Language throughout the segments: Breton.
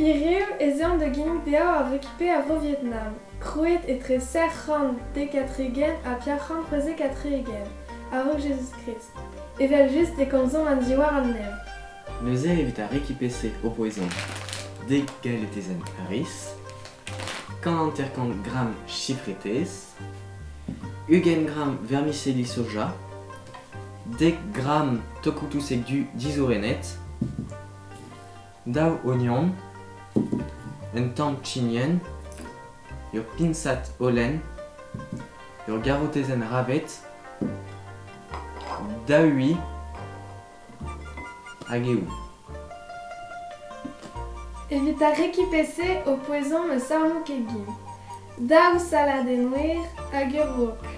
Hiriv ez eomp da ginnig dezhañ ar rekipe a Vro-Vietnam, krouet etre 770 ha 476 a-raok Jezuz-Krist. Evel-just e komzomp a-ziwar an nev. Neuze evit ar rekipe-se ho po ezhomm dek galetezenn riz, 150 gramm chifretez, 20 gramm vermicelli soja, dek gramm tokoù-touseg du dizourenet, Daou ognon, un tamm chignen, ur piñsad holen, ur garotezenn ravet, daou ui hag eoul. Evit ar rekipe-se ho po ezhomm eus armoù kegin, daou saladenn-wer hag ur wok.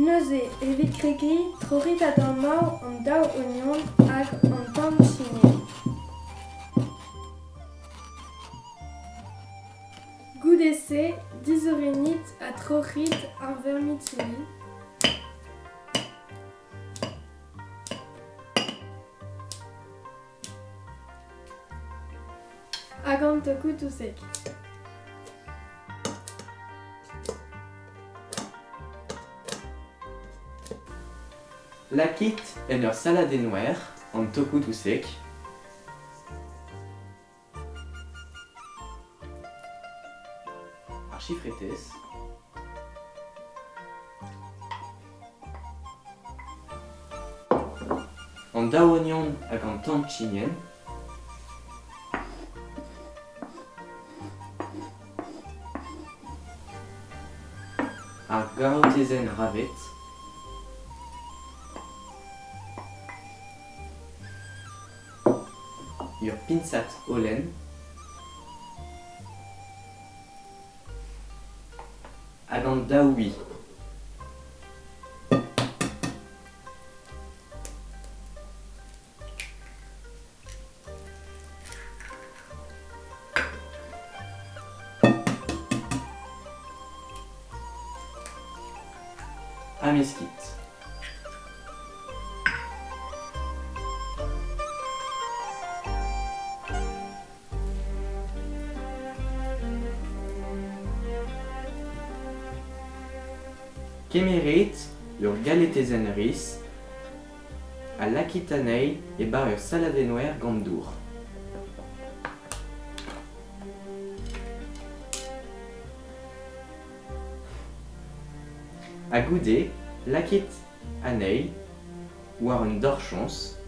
Neuze, evit kregiñ, troc'hit a-dammoù an daou ognon hag an tamm chignon. Goude-se, dizorennit ha troc'hit ar vermicelli. Hag an tokoù-touseg. Lakit en ur saladenn-wer an tokoù-touseg. Ar chifretez. An daou ognon hag an tamm chignen. Ar garotezenn ravet. Ur piñsad holen. Hag an daou ui. Ha meskit. Kemerit ur galetezenn riz ha lakit anezhi e-barzh ur saladenn-wer gant dour. Ha goude, lakit anezhi war un dorchañs.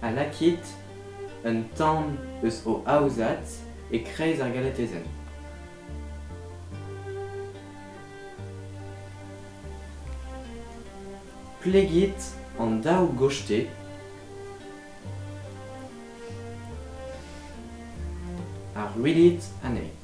Ha lakit un tamm eus ho aozad e-kreiz ar galetezenn. Plegit an daou gostez ha ruilhit anezhe.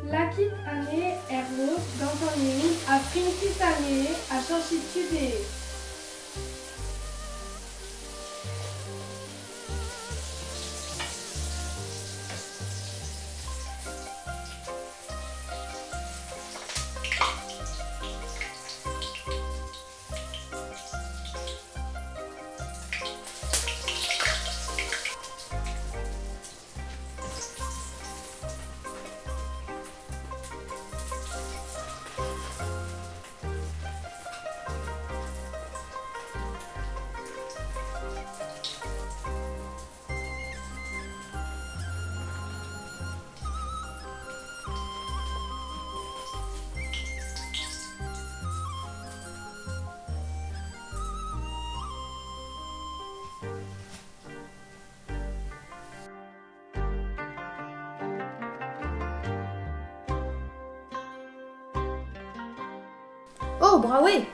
Lakit anezhe er voz gant an eoul ha frinkit anezhe ha cheñchit tu dezhe. Oh, brav eo!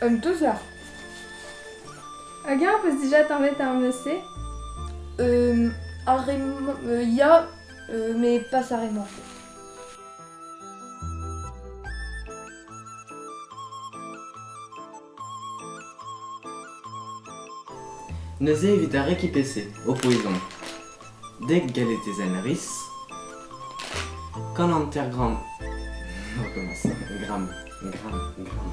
Un teuzar. Hag-eñ 'peus dija tañvet ar meuz-se? Ar re-mañ, ya, met pas ar re-mañ. Neuze evit ar rekipe-se ho po ezhomm dek galetezenn riz, 150 gramm recommence gramm gramm gramm.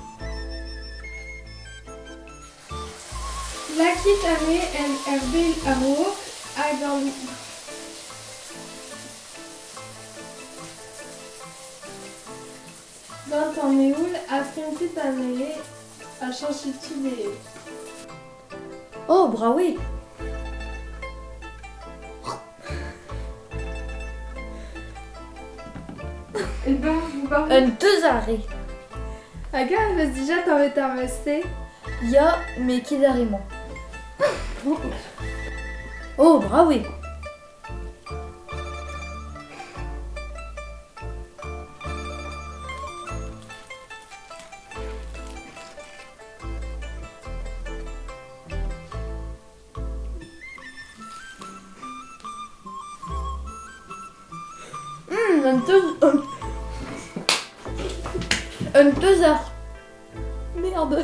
Lakit anezhe en ur bel a-raok hag an Gant an eoul ha frimpit anezhe ha cheñchit tu dezhe. Oh, brav eo! Un teuzar eo. Hag eñ e vez dija tañvet ar meuz-se? Ya, met ket ar re-mañ. Oh, brav eo! Un teuz... Un teuzar. Merde.